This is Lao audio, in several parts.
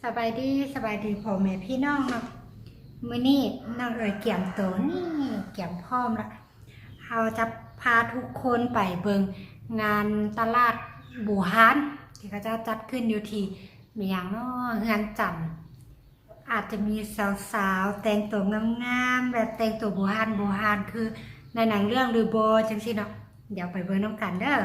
ສະບາຍດີ ສະບາຍດີພໍ່ແມ່ພີ່ນ້ອງເນາະ. ມື້ນີ້ນ້ອງເອີຍກຽມໂຕນີ້ ກຽມພ້ອມລະ. ເຮົາຈະພາທຸກຄົນໄປເບິ່ງງານຕະຫຼາດບູຮານ ທີ່ເຂົາເຈົ້າຈັດຂຶ້ນຢູ່ທີ່ ແມ່ນຫຍັງເນາະ ເຮືອນຈັນ. ອາດຈະມີສາວໆແຕ່ງໂຕງາມໆ ແບບແຕ່ງໂຕບູຮານໆ ຄືໃນໜັງເລື່ອງຫຼືບໍ່ ຈັ່ງຊີ້ເນາະ. ດຽວໄປເບິ່ງນຳກັນເດີ.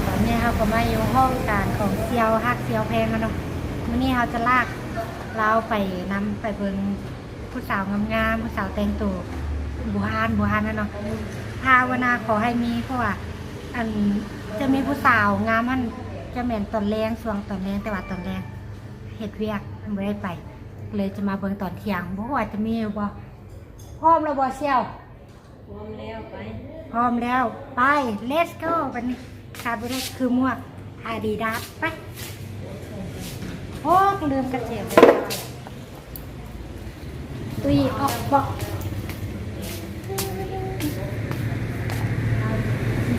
ຕອນນີ້ເຮົາກໍມາຢູ່ຫ້ອງການຂອງສ່ຽວຮັກສ່ຽວແພງແລ້ວເນາະ. ມື້ນີ້ເຮົາຈະລາກລາວໄປນຳ ໄປເບິ່ງ ຜູ້ສາວງາມໆ ຜູ້ສາວແຕ່ງໂຕບູຮານ ບູຮານນັ້ນເນາະ. ພາວະນາຂໍໃຫ້ມີ ເພາະວ່າ ອັນ ຈະມີຜູ້ສາວງາມຫັ້ນ ຈະແມ່ນຕອນແລງ ຊ່ວງຕອນແລງ ແຕ່ວ່າຕອນແລງເຮັດວຽກ ບໍ່ໄດ້ໄປ ເລີຍຈະມາເບິ່ງຕອນທ່ຽງ ບໍ່ຮູ້ວ່າຈະມີຢູ່ບໍ່. ພ້ອມແລ້ວບໍ່ສ່ຽວ? ພ້ອມແລ້ວ ໄປ ພ້ອມແລ້ວ ໄປ let's go. ບັດນີ້ຂາດບໍ່ໄດ້ຄືໝວກ Adidas ໄປ. ໂອ້ ລືມກະເຈມ ຕຸ້ຍອອກເບາະ.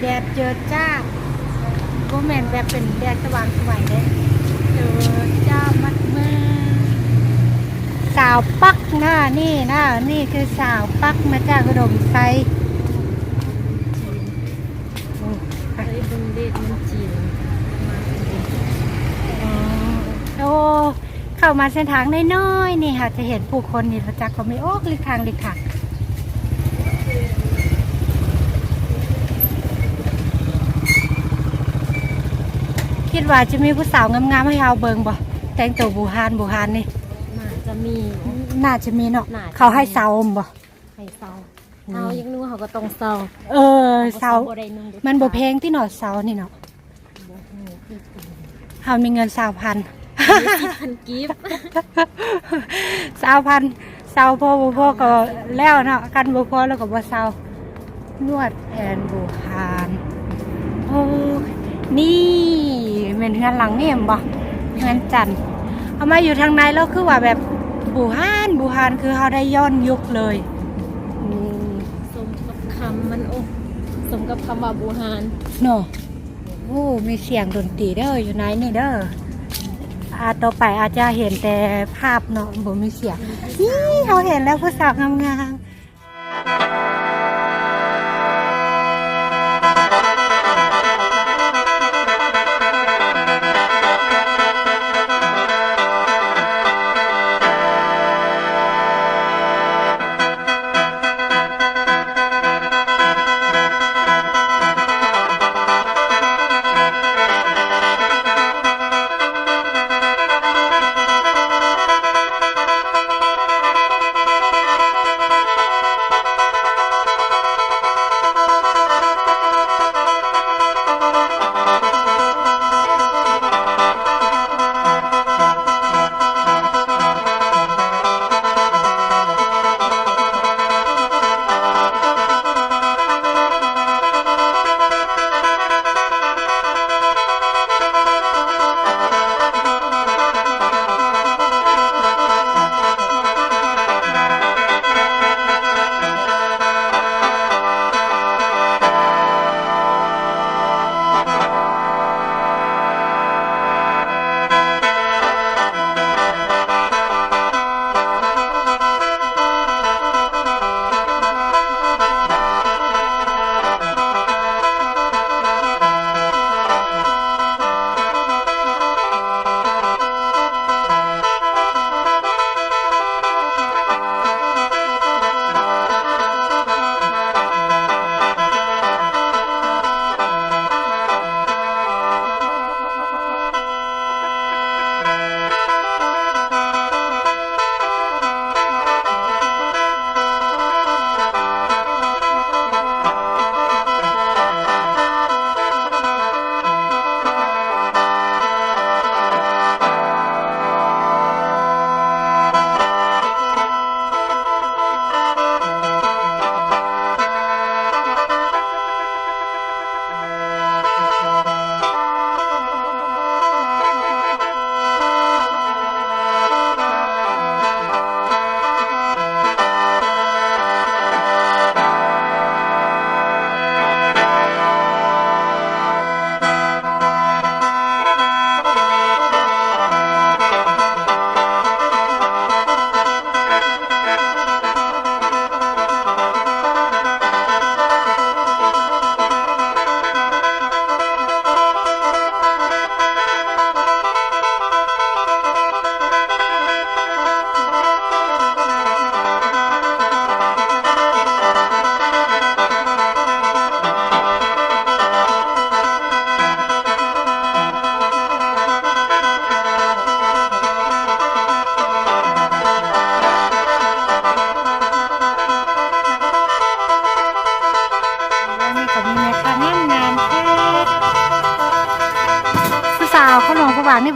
ແດດເຈີຈ້າ ບໍ່ແມ່ນແບບເປັນແດດສະຫວ່າງສະໄຫວເດ້ ເຈີຈ້າມັດເມືອງ. ສາວປັກນະ ນີ້ນະ ນີ້ຄືສາວປັກມາຈາກອຸດົມໄຊ. ໂອ້ ໄປເບິ່ງເດດມັນຈີນ. ອໍ ໂອ້ ເຂົ້າມາເສັ້ນທາງນ້ອຍໆນີ້ ເຮົາຈະເຫັນຜູ້ຄົນນີ້ ບໍ່ຈັກກໍມີ ໂອ້ ຫຼີກທາງ ຫຼີກທາງ. ຄິດວ່າຈະມີຜູ້ສາວງາມໆໃຫ້ເຮົາເບິ່ງບໍ່? ແຕ່ງໂຕບູຮານ ບູຮານນີ້ ໜ້າຈະມີ ໜ້າຈະມີເນາະ. ໜ້າຈະມີ. ເຂົາໃຫ້ເຊົ່າແມ່ນບໍ່? ໃຫ້ເຊົ່າ. ອືມ ເຮົາຢາກນຸ່ງເຮົາກໍຕ້ອງເຊົ່າ. ເອີ ເຊົ່າ ເຮົາບໍ່ໄດ້ນຸ່ງເດັດຂາດ. ມັນບໍ່ແພງຕິເນາະ ເຊົ່ານີ້ເນາະ? ບໍ່ຮູ້ຄືກັນ. ເຮົາມີເງິນຊາວພັນ ຊາວພັນກີບ. ຊາວພັນ ເຊົ່າພໍບໍ່ພໍກໍແລ້ວເນາະ ຄັນບໍ່ພໍແລ້ວກໍບໍ່ເຊົ່າ. ນວດແຜນບູຮານ. ໂອ້ ນີ້ແມ່ນເຮືອນຫຼັງນີ້ແມ່ນບໍ່? ເຮືອນຈັນ. ເຮົາມາຢູ່ທາງໃນແລ້ວຄືວ່າແບບບູຮານ ບູຮານ ຄືເຮົາໄດ້ຍ້ອນຍຸກເລີຍ. ອືມ ສົມກັບຄຳມັນ ໂອ້ ສົມກັບຄຳວ່າບູຮານເນາະ. ໂອ້ ມີສຽງດົນຕີເດີ ຢູ່ໃນນີ້ເດີ. ອ່າ ຕໍ່ໄປອາດຈະເຫັນແຕ່ພາບເນາະ ບໍ່ມີສຽງ. ນີ້ ເຮົາເຫັນແລ້ວຜູ້ສາວງາມໆ.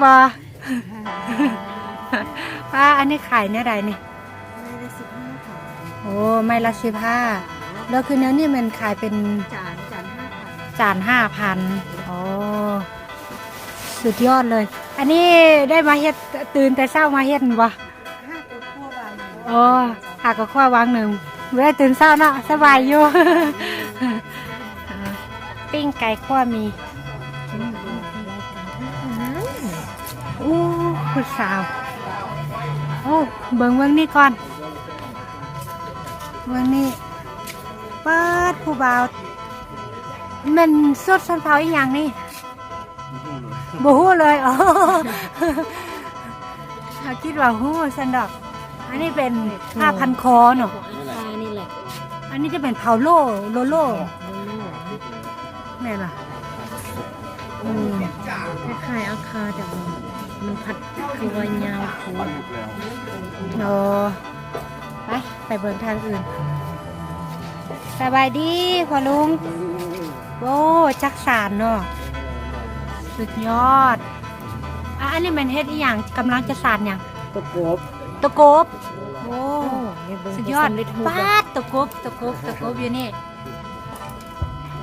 ບໍ່? ປ້າ ອັນນີ້ຂາຍແນວໃດນີ້? ໄມ້ລະສິບຫ້າພັນ. ໂອ້ ໄມ້ລະສິບຫ້າ. ແລ້ວຄືແນວນີ້ແມ່ນຂາຍເປັນ ຈານ ຈານຫ້າພັນ. ໂອ້ ສຸດຍອດເລີຍ. ອັນນີ້ໄດ້ມາເຮັດ ຕື່ນແຕ່ເຊົ້າມາເຮັດແມ່ນບໍ່? ຫ້າກະຄົວວາງ. ໂອ້ ຫ້າກະຄົວວາງໜຶ່ງ. ບໍ່ໄດ້ຕື່ນເຊົ້າເນາະ ສະບາຍຢູ່. ປີ້ງໄກ່ຂົ້ວໝີ່. ໂອ້ ຜູ້ສາວ. ໂອ້ ເບິ່ງ ເບິ່ງນີ້ກ່ອນ ເບິ່ງນີ້. ປາດ ຜູ້ບ່າວ ແມ່ນຊົນຊົນເຜົ່າອີ່ຫຍັງນີ້? ບໍ່ຮູ້ເລີຍ. ອໍ ເຮົາຄິດວ່າຮູ້ຊັ້ນດອກ. ອັນນີ້ເປັນຜ້າພັນຄໍເນາະ. ອາຄານີ້ແຫຼະ. ອັນນີ້ຈະເປັນເຜົ່າໂລ ໂລໂລ ໂລໂລ ແມ່ນບໍ່? ອືມ ຄ້າຍໆອາຄາ ແຕ່ວ່າມັນພັດຄືວ່າຍາວໂພດ. ອໍ ໄປ ໄປເບິ່ງທາງອື່ນ. ສະບາຍດີພໍ່ລຸງ. ໂອ້ ຈັກສານເນາະ ສຸດຍອດ. ອາ ອັນນີ້ແມ່ນເຮັດອີ່ຫຍັງ? ກຳລັງຈະສານຫຍັງ? ຕະກົບ ຕະກົບ. ໂອ້ ໂອ້ ໃຫ້ເບິ່ງ ສຸດຍອດ ເພິ່ນສຳເລັດຮູບ. ປາດ ຕະກົບ ຕະກົບ ຕະກົບຢູ່ນີ້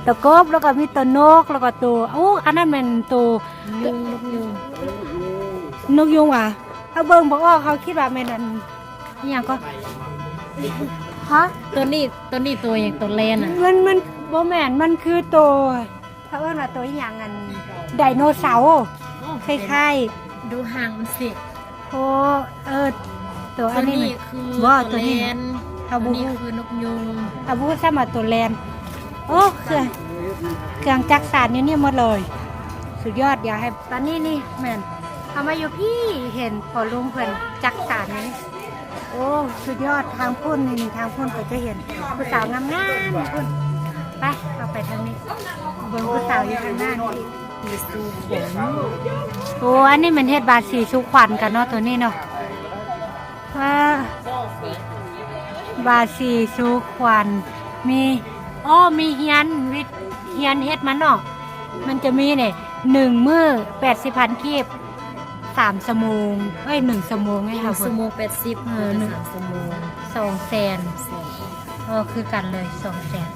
ຕະກົບ ແລ້ວກໍມີໂຕນົກ ແລ້ວກໍໂຕ ໂອ້ ອັນນັ້ນແມ່ນໂຕ ນກຍູງ ນົກຍູງຫວາ? ເຮົາເບິ່ງບໍ່ອອກ ເຮົາຄິດວ່າແມ່ນອັນ ອີ່ຫຍັງກໍ ຮະ? ໂຕນີ້ ໂຕນີ້ໂຕຫຍັງ? ໂຕແລນນະ? ມັນ ມັນບໍ່ແມ່ນ ມັນຄືໂຕ ເຂົາເອີ້ນວ່າໂຕອີ່ຫຍັງ ອັນ ໄດໂນເສົາ. ໂອ້ ຄ້າຍໆ ດູຫາງມັນຊິ. ໂອ້ ເອີ ໂຕອັນນີ້ ໂຕນີ້ຄື ບໍ່ ໂຕນີ້ ໂຕແລນ ເຮົາບໍ່ຮູ້ ໂຕນີ້ຄືນົກຍູງ ເຮົາບໍ່ຮູ້ຊ້ຳວ່າໂຕແລນ. ໂອ້ ເຄື່ອງ ເຄື່ອງຈັກສານຢູ່ນີ້ໝົດເລີຍ ສຸດຍອດ. ຢາກໃຫ້ ຕອນນີ້ນີ້ແມ່ນ ເຮົາມາຢູ່ພີ້ ເຫັນພໍ່ລຸງເພິ່ນຈັກສານຢູ່ນີ້. ໂອ້ ສຸດຍອດ. ທາງພຸ້ນນີ້ ທາງພຸ້ນກໍຈະເຫັນຜູ້ສາວງາມໆພຸ້ນ. ໄປ ເຮົາໄປທາງນີ້ ເບິ່ງຜູ້ສາວຢູ່ທາງໜ້ານີ້ອີກ. ໂອ້ ອັນນີ້ແມ່ນເຮັດບາສີສູ່ຂວັນກັນເນາະ ໂຕນີ້ເນາະ. ວ້າ ບາສີສູ່ຂວັນ ມີ ອໍ ມີຮຽນວິ ຮຽນເຮັດມັນເນາະ. ມັນຈະມີນີ້ ໜຶ່ງມື້ແປດສິບພັນກີບ ສາມຊົ່ວໂມງ ເອີຍ ໜຶ່ງຊົ່ວໂມງໃຫ້ເຮົາ ໜຶ່ງຊົ່ວໂມງແປດສິບ ເອີ ໜຶ່ງ ສາມຊົ່ວໂມງ ສອງແສນ. ອໍ ຄືກັນເລີຍ ສອງແສນ.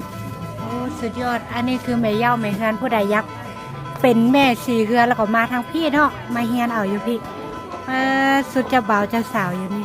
ໂອ້ ສຸດຍອດ. ອັນນີ້ຄືແມ່ເຍົາແມ່ເຮືອນ ຜູ້ໃດຢາກເປັນແມ່ສີເຮືອນ ແລ້ວກໍມາທາງພີ້ເນາະ ມາຮຽນເອົາຢູ່ພີ້. ປາດ ຊຸດເຈົ້າບ່າວເຈົ້າສາວຢູ່ນີ້.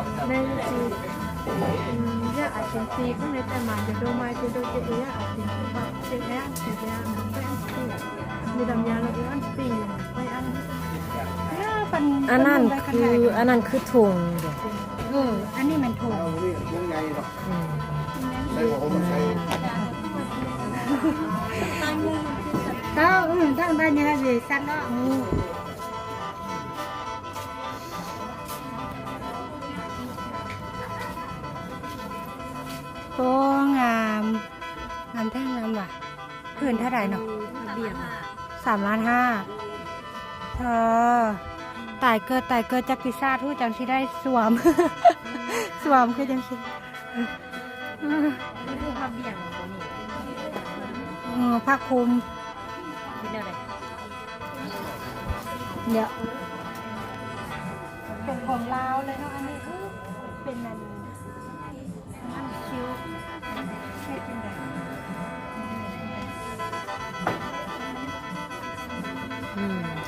Nên thì, ừm, ya a sentir con este mal de doma que do que ella a sentir pa que ella se ya no sé si me da miedo lo que han sido fue algo ya pan ອັນນັ້ນຄື ອັນນັ້ນຄືຖົງເດ້. ເອີ ອັນນີ້ແມ່ນຖົງ ອືມ ເຈົ້າ ເອີ ຕັ້ງໄດ້ຍັງໄດ້ສັກເນາະ ໂອ້ ງາມ ງາມແທ້ງາມວ່າ. ຜືນເທົ່າໃດເນາະ? ສາມລ້ານຫ້າ. ເອີ ຕາຍເກີດ ຕາຍເກີດ ຈັກປີສາດຮູ້ຈັ່ງຊິໄດ້ສວມ ສວມຄືຈັ່ງຊິ ນີ້ຄືຜ້າບ່ຽງຕົວນີ້ ເອີ ຜ້າຄຸມ ເປັນແນວໃດ? ດຽວ ເປັນຂອງລາວເລີຍເນາະ ອັນນີ້ ເປັນອັນ ອັນຄິວ ເຮັດຈັ່ງໃດ? ອືມ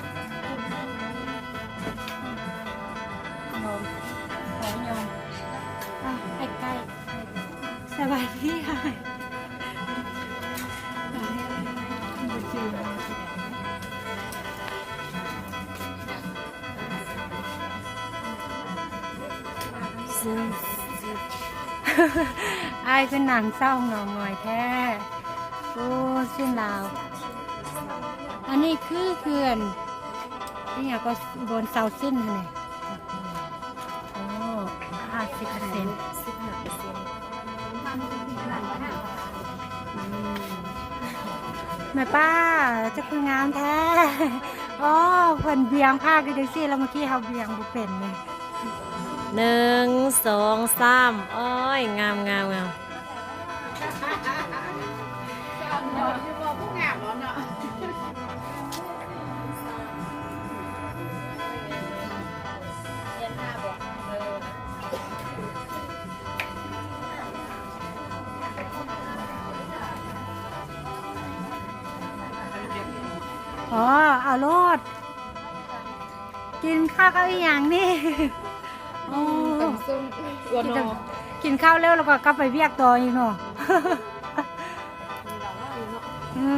ອ້າຍຄືໜັງເສົ້າເຫງົາຫງອຍແທ້. ໂອ້ ຊິ້ນລາວ. ອັນນີ້ຄືເຂື່ອນອີ່ຫຍັງກໍ ບ່ອນເຊົາຊິ້ນຫັ້ນແຫຼະ. ໂອ້ ຫ້າສິບເປີເຊັນ. ອືມ ແມ່ປ້າ ເຈົ້າຄືງາມແທ້. ໂອ້ ເພິ່ນບຽງຜ້າຄືຈັ່ງຊີ້ ແລ້ວເມື່ອກີ້ເຮົາບຽງບໍ່ເປັນເລີຍ. ໜຶ່ງ ສອງ ສາມ. ໂອ້ຍ ງາມ ງາມ ງາມ. ອໍ ເອົາໂລດ. ກິນເຂົ້າກັບອີ່ຫຍັງນີ້? ໂອ້ ຕຳສົ້ມ ກິນເຂົ້າແລ້ວ ແລ້ວກໍກັບໄປວຽກຕໍ່ອີກເນາະ. ເອີ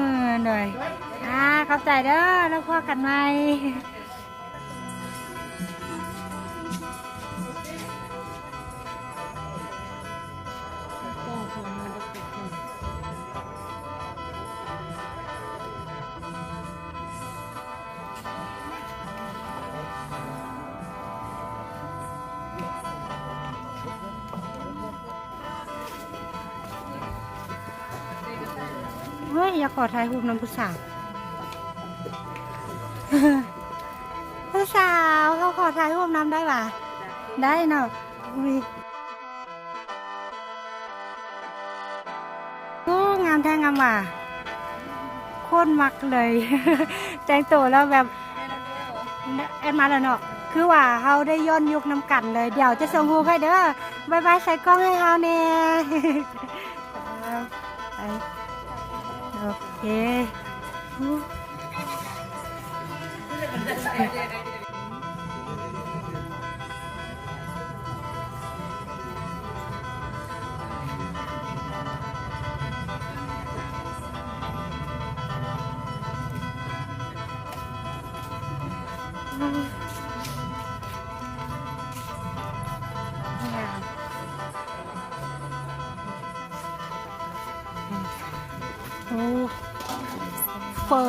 ໂດຍ ອ່າ ຂອບໃຈເດີ ແລ້ວພໍ້ກັນໃໝ່. ເຮີ້ຍ ຢາກຂໍຖ່າຍຮູບນຳຜູ້ສາວ. ຜູ້ສາວ ເຮົາຂໍຖ່າຍຮູບນຳໄດ້ຫວາ? ໄດ້ເນາະ. ອຸ້ຍ ໂອ້ ງາມແທ້ງາມຫວາ ໂຄດມັກເລີຍ. ແຕ່ງໂຕແລ້ວແບບ ແອດມາແລ້ວເນາະ ຄືວ່າເຮົາໄດ້ຍ້ອນຍຸກນຳກັນເລີຍ. ດຽວຈະສົ່ງຮູບໃຫ້ເດີ. ບາຍບາຍໃສ່ກ້ອງໃຫ້ເຮົາແດ່. ໄປ ໂອເຄ. ໂອ້ ເຝີ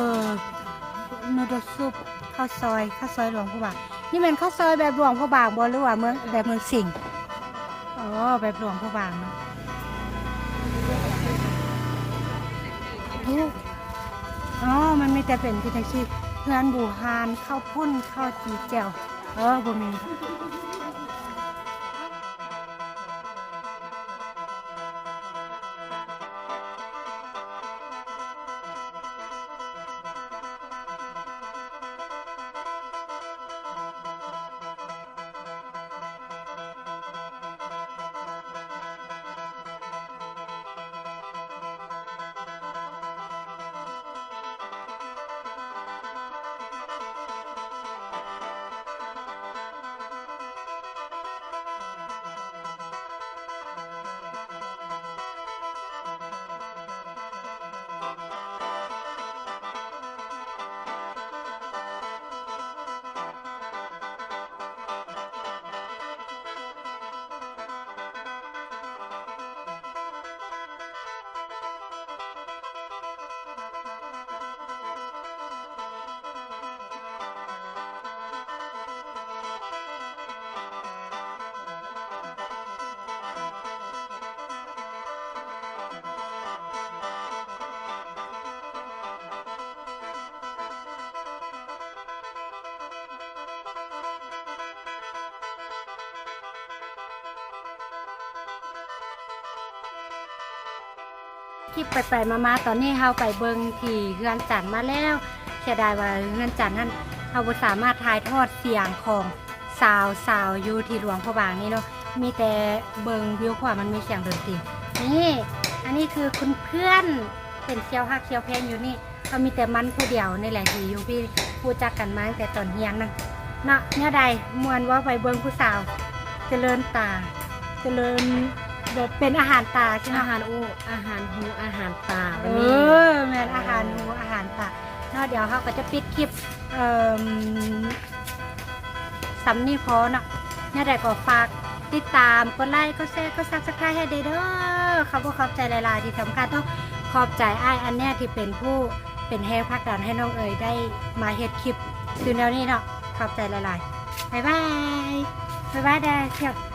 ນູໂດຊຸບ ເຂົ້າຊອຍ ເຂົ້າຊອຍຫຼວງພະບາງ. ນີ້ແມ່ນເຂົ້າຊອຍແບບຫຼວງພະບາງບໍ່ ຫຼືວ່າເມືອງ ແບບເມືອງສິງ? ອໍ ແບບຫຼວງພະບາງເນາະ. ໂອ້ ອໍ ມັນມີແຕ່ເປັນຄືຈັ່ງຊີ້ ເຮືອນບູຮານ ເຂົ້າປຸ້ນ ເຂົ້າຈີແຈ່ວ. ເອີ ບໍ່ມີ. ຄລິບໄປໆມາໆ ຕອນນີ້ເຮົາໄປເບິ່ງທີ່ເຮືອນຈັນມາແລ້ວ. ເສຍດາຍວ່າເຮືອນຈັນຫັ້ນ ເຮົາບໍ່ສາມາດຖ່າຍທອດສຽງຂອງສາວໆຢູ່ທີ່ຫຼວງພະບາງນີ້ເນາະ ມີແຕ່ເບິ່ງວິວ ເພາະວ່າມັນມີສຽງດົນຕີ. ນີ້ ອັນນີ້ຄືຄຸນເພື່ອນ ເປັນສ່ຽວຮັກສ່ຽວແພງຢູ່ນີ້. ເຮົາມີແຕ່ມັນຜູ້ດຽວນີ້ແຫຼະທີ່ຢູ່ພີ້ ຮູ້ຈັກກັນມາຕັ້ງແຕ່ຕອນຮຽນນັ້ນເນາະ. ແນວໃດ ມ່ວນບໍ່ ໄປເບິ່ງຜູ້ສາວ ຈະເລີນຕາ ຈະເລີນ ແບບເປັນອາຫານຕາ ອາຫານ ໂອ້ ອາຫານຫູ ອາຫານຕາ ເອີ ແມ່ນ ອາຫານຫູ ອາຫານຕາເນາະ. ດຽວເຮົາກໍຈະປິດຄລິບ ເອີ ສ່ຳນີ້ພໍເນາະ. ແນວໃດກໍຝາກ ຕິດຕາມ ກົດໄລ ກົດແຊ ກົດ Subscribe ໃຫ້ແດ່ເດີ. ຂອບອົກຂອບໃຈຫຼາຍໆ ທີ່ສຳຄັນຕ້ອງຂອບໃຈອ້າຍອັນເນຍ ທີ່ເປັນຜູ້ເປັນແຮງຜັກດັນໃຫ້ນ້ອງເອີຍໄດ້ມາເຮັດຄລິບຄືແນວນີ້ເນາະ. ຂອບໃຈຫຼາຍໆ. ບາຍບາຍ. ບາຍບາຍແດ່.